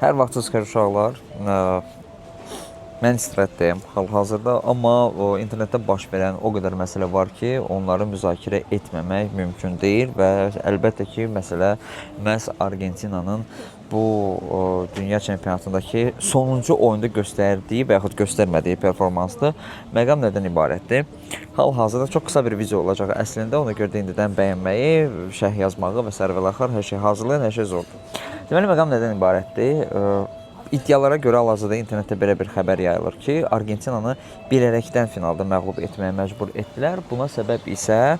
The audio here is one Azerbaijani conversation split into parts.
Hər vaxtınız xeyir uşaqlar. Mən istirahətdəyəm hal-hazırda, amma o internetdə baş verən o qədər məsələ var ki, onları müzakirə etməmək mümkün deyil və əlbəttə ki, məsələ məhz Argentinanın bu dünya çempionatındakı sonuncu oyunda göstərdiyi və yaxud göstərmədiyi performansdır. Məqam nədən ibarətdir? Hal-hazırda çox qısa bir video olacaq əslində. Ona görə də indidən bəyənməyi, şərh yazmağı və sairə və axır hər şey hazırlayın, hər şey zordur. Deməli, məqam nədən ibarətdir? İddialara görə hal-hazırda internetdə belə bir xəbər yayılır ki, Argentinanı bilərəkdən finalda məğlub etməyə məcbur etdilər. Buna səbəb isə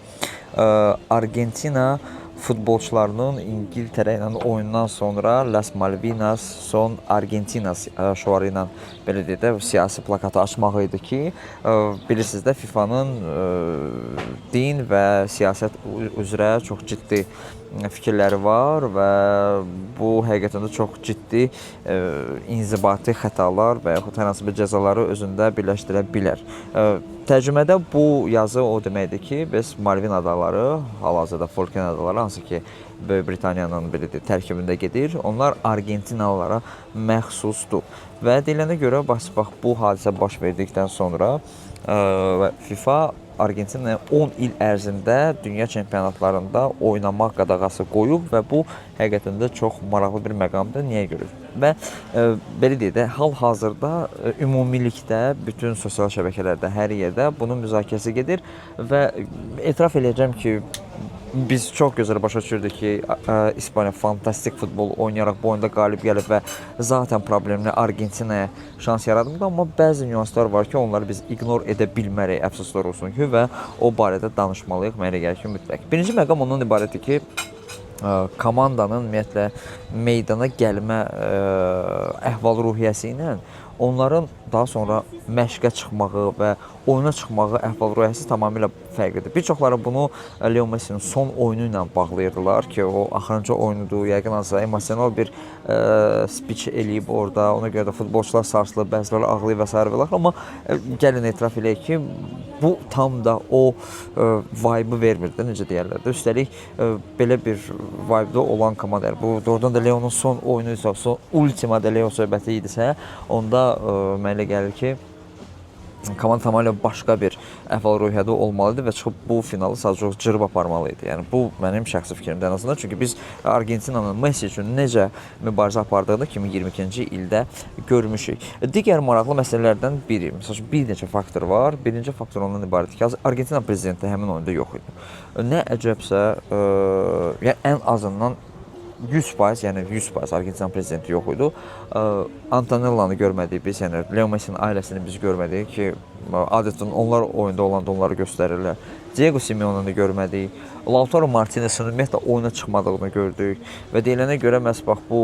Argentina futbolçularının İngiltərə ilə oyundan sonra Las Malvinas son Argentinas şüarı ilə belə deyək də siyasi plakatı açmağı idi ki, bilirsiniz də FIFA-nın din və siyasət üzrə çox ciddi fikirləri var və bu həqiqətən də çox ciddi inzibati xətalar və yaxud hər hansı bir cəzaları özündə birləşdirə bilər. Tərcümədə bu yazı o deməkdir ki, biz Malvin adaları, hal-hazırda Falkland adaları, hansı ki Böyük Britaniyanın belə deyək, tərkibində gedir, onlar Argentinalılara məxsusdur. Və deyilənə görə bax bu hadisə baş verdikdən sonra FIFA Argentinaya 10 il ərzində dünya çempionatlarında oynamaq qadağası qoyub və bu həqiqətən də çox maraqlı bir məqamdır. Niyə görə? Və belə deyək də, hal-hazırda ümumilikdə bütün sosial şəbəkələrdə, hər yerdə bunun müzakirəsi gedir və etiraf eləyəcəm ki, biz çox gözəl başa düşürdük ki, İspaniya fantastik futbol oynayaraq bu oyunda qalib gəlib və zaten problemli Argentinaya şans yaradıldı, amma bəzi nüanslar var ki, onları biz ignor edə bilmərik, əfsuslar olsun ki, və o barədə danışmalıyıq, mənə elə gəlir ki, mütləq. Birinci məqam ondan ibarətdir ki, komandanın ümumiyyətlə meydana gəlmə əhval-ruhiyyəsi ilə onların daha sonra məşqə çıxmağı və oyuna çıxmağı əhval-ruhiyyəsi tamamilə fərqlidir. Bir çoxları bunu Leo Messinin son oyunu ilə bağlayırdılar ki, o axırıncı oyunudur, yəqin hansısa emosional bir speech eləyib orada, ona görə də futbolçular sarsılıb, bəziləri ağlayıb və sairə və amma gəlin etiraf eləyək ki, bu tam da o vibe-ı vermir də, necə deyərlər də. Üstəlik, belə bir vibe-da olan komanda, yəni bu doğrudan da Leonun son oyunu isə, son ultima da Leo söhbəti idisə, onda mənə elə gəlir ki, komanda tamamilə başqa bir əhval-ruhiyyədə olmalı idi və çıxıb bu finalı sadəcə cırıb aparmalı idi. Yəni bu mənim şəxsi fikrimdir ən azından. Çünki biz Argentinanın Messi üçün necə mübarizə apardığını 2022-ci ildə görmüşük. Digər maraqlı məsələlərdən biri, məsəl üçün bir neçə faktor var. Birinci faktor ondan ibarətdir ki, Argentina prezidenti həmin oyunda yox idi. Nə əcəbsə, yəni ən azından 100%, yəni 100% Argentina prezidenti yox idi. Antonellanı görmədik biz, yəni Leo Messinin ailəsini biz görmədik ki, adətən onlar oyunda olanda onları göstərirlər. Diego Simeone-ni görmədik. Lautaro Martinezin ümumiyyətlə oyuna çıxmadığını gördük və deyilənə görə məhz bax bu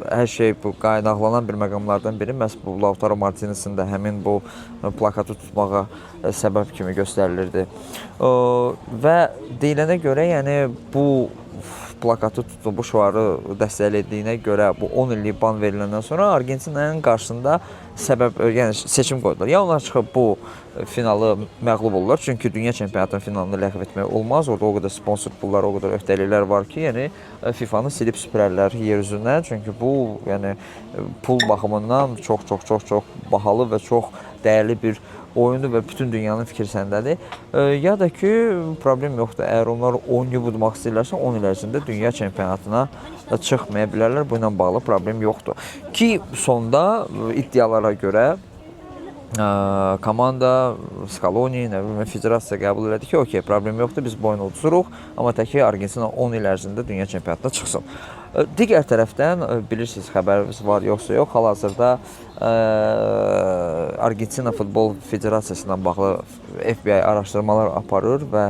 hər şey bu qaynaqlanan bir məqamlardan biri məhz bu Lautaro Martinezin də həmin bu plakatı tutmağa səbəb kimi göstərilirdi. Və deyilənə görə, yəni bu plakatı tutdu, bu şüarı dəstəklədiyinə görə bu 10 illik ban veriləndən sonra Argentinanın qarşısında səbəb, yəni seçim qoydular. Ya onlar çıxıb bu finalı məğlub olurlar, çünki dünya çempionatının finalını ləğv etmək olmaz. Orada o qədər sponsor pullar, o qədər öhdəliklər var ki, yəni FIFA-nı silib süpürərlər yer üzündən. Çünki bu, yəni pul baxımından çox bahalı və çox dəyərli bir oyundur və bütün dünyanın fikri səndədir. Ya da ki, problem yoxdur. Əgər onlar oynayıb udmaq istəyirlərsə, 10 il ərzində dünya çempionatına çıxmaya bilərlər. Bununla bağlı problem yoxdur. Ki, sonda iddialara görə komanda, Scaloni, nə bilim, federasiya qəbul elədi ki, okey, problem yoxdur, biz bu oyunu uduzuruq, amma tək ki Argentina 10 il ərzində dünya çempionatına çıxsın. Digər tərəfdən, bilirsiniz, xəbəriniz var yoxsa yox, hal-hazırda Argentina Futbol Federasiyası ilə bağlı FBI araşdırmalar aparır və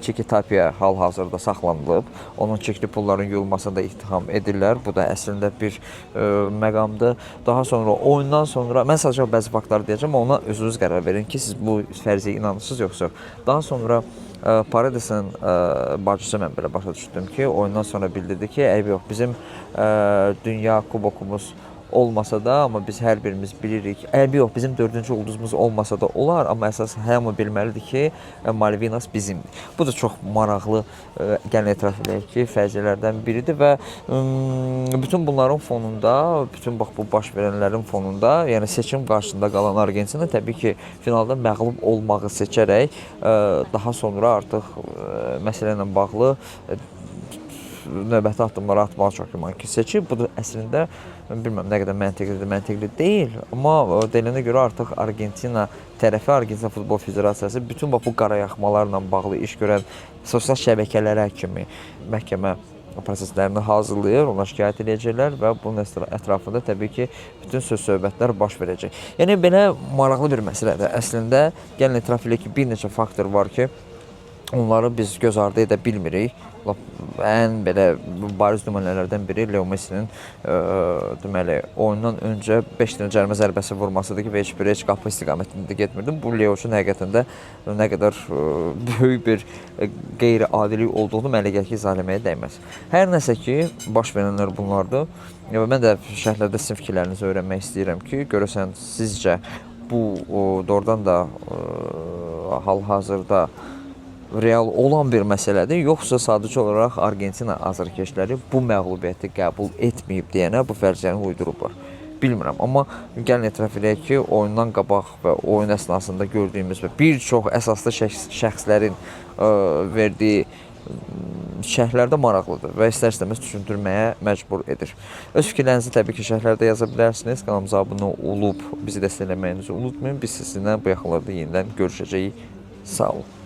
Çeki Tapia hal-hazırda saxlanılıb. Onun çekli pulların yuyulmasını da ittiham edirlər. Bu da əslində bir məqamdır. Daha sonra, oyundan sonra, mən sadəcə bəzi faktları deyəcəm, ona özünüz qərar verin ki, siz bu fərziyyəyə inanırsınız yoxsa yox. Daha sonra Paredesin bacısı, mən belə başa düşdüm ki, oyundan sonra bildirdi ki, eybi yox, bizim dünya kubokumuz olmasa da, amma biz hər birimiz bilirik. Əlbi yox, bizim dördüncü ulduzumuz olmasa da olar, amma əsas hamı bilməlidir ki, Malvinas bizimdir. Bu da çox maraqlı, gəlin etiraf edək ki, fərziyyələrdən biridir və bütün bunların fonunda, bütün bax bu baş verənlərin fonunda, yəni seçim qarşısında qalan Argentina təbii ki, finalda məğlub olmağı seçərək daha sonra artıq məsələ ilə bağlı növbəti addımları atmağı çox güman ki, seçib. Bu da əslində bilmirəm nə qədər məntiqlidir, məntiqli deyil. Amma deyilənə görə artıq Argentina tərəfi, Argentina Futbol Federasiyası bütün bax bu qarayaxmalarla bağlı iş görən sosial şəbəkələrə kimi məhkəmə proseslərini hazırlayır, onlar şikayət edəcəklər və bunun ətrafında təbii ki, bütün söz söhbətlər baş verəcək. Yəni belə maraqlı bir məsələdir. Əslində gəlin etiraf eləyək ki, bir neçə faktor var ki, onları biz göz ardı edə bilmirik. Lap ən belə bariz nümunələrdən biri Leo Messinin deməli oyundan öncə 5 dənə cərimə zərbəsi vurmasıdır ki, və heç biri heç qapı istiqamətində getmirdi. Bu Leo üçün həqiqətən də nə qədər böyük bir qeyri-adilik olduğunu mənə elə gəlir ki, izah eləməyə dəyməz. Hər nəsə ki, baş verənlər bunlardır. Və mən də şərhlərdə sizin fikirlərinizi öyrənmək istəyirəm ki, görəsən sizcə bu doğrudan da hal-hazırda real olan bir məsələdir, yoxsa sadəcə olaraq Argentina azarkeşləri bu məğlubiyyəti qəbul etməyib deyənə bu fərziyyəni uydurublar. Bilmirəm, amma gəlin etiraf eləyək ki, oyundan qabaq və oyun əsnasında gördüyümüz və bir çox əsaslı şəxslərin verdiyi şərhlər də maraqlıdır və istər-istəməz düşündürməyə məcbur edir. Öz fikirlərinizi təbii ki, şərhlərdə yaza bilərsiniz. Kanalımıza abunə olub bizi dəstəkləməyinizi unutmayın. Biz sizinlə bu yaxınlarda yenidən görüşəcəyik. Sağ olun.